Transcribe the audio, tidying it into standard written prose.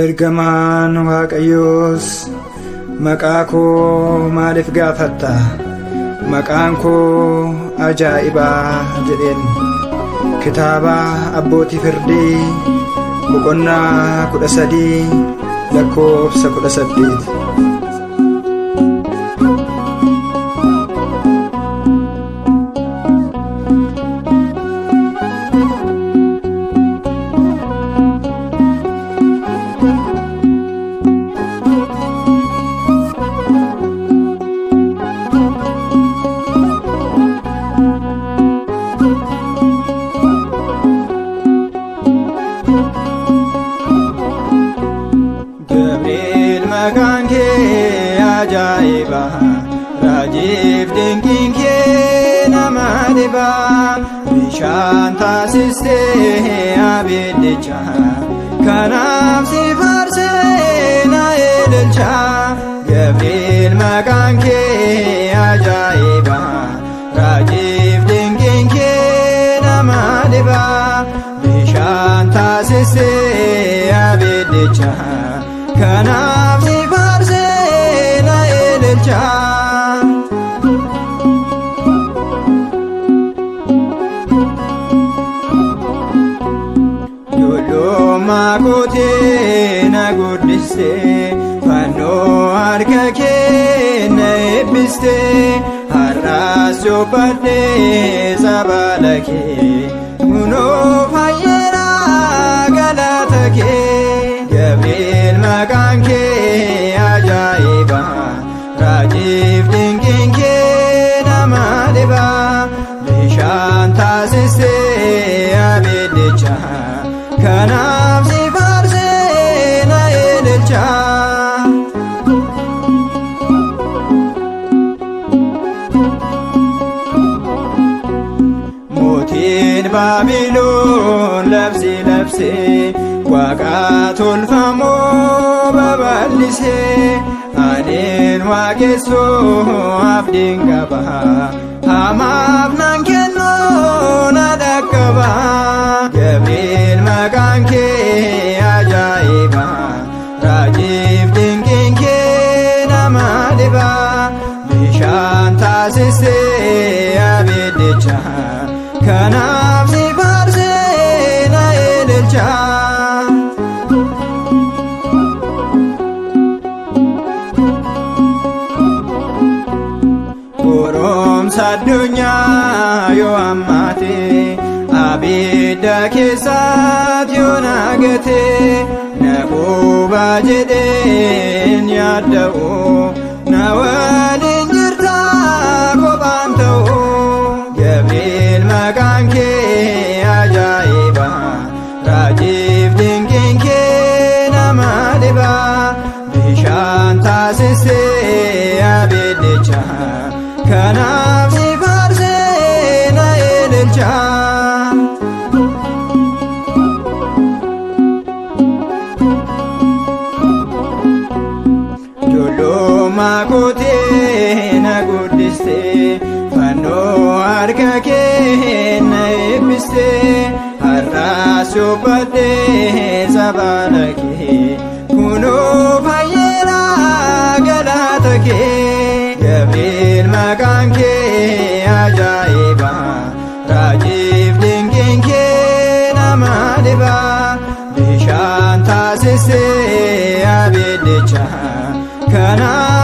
Ergamaan Waaqayyoos maqaa koo maaliif gaafatta? Maqaan koo ajaa'ibaa jedheen. Kitaaba Abbootii Firdii boqonnaa 13 lakkoofsa 18. Gabriel maqaan kee ajaa'iba raajiif dinqiin kee nama dhiba bishaan taasistee abiddicha kanaaf si faarsee na ililcha. Gabriel maqaan kee ajaa'iba raajiif dinqiin kee nama dhiba bishaan taasistee abiddicha kanaaf si faarsee na ililcha. Ijoollummaa kootee na guddiste fannoo harka kee na eebbiste har'aas cuuphadhee sabaala kee kunoo fayyeera galata kee. Gabriel maqaan kee ajaa'iba raajiif dinqiin kee nama dhiba bishaan taasistee abiddicha kanaaf si faarsee na ililcha. Mootiin Baabiloon labsi labsee waaqa tolfamoo babal'isee aneen waaqessuu abdiin qaba hamaaf nan kennuu na dhaqqaba. Gabriel maqaan kee ajaa'iba raajiif dinqiin kee nama dhiba bishaan taasistee abiddicha kanaaf si faarsee na ililcha. Goromsa addunyaa yoo ammaate abidda keessaatti yoo naagate na guba jedheen yaadda'u na waliin jirta kophaan ta'u. Gabriel maqaan kee ajaa'iba raajiif dinqiin kee nama dhiba bishaan taasistee abiddicha kanaaf si faarsee na ililcha. Ijoollummaa kootee na guddiste fannoo harka kee na eebbiste har'aas cuuphadhee sabaala kee kunoo fayyeera galata kee. Gabriel maqaan kee ajaa'iba raajiif dinqiin kee nama dhiba bishaan taasistee abiddicha kanaaf.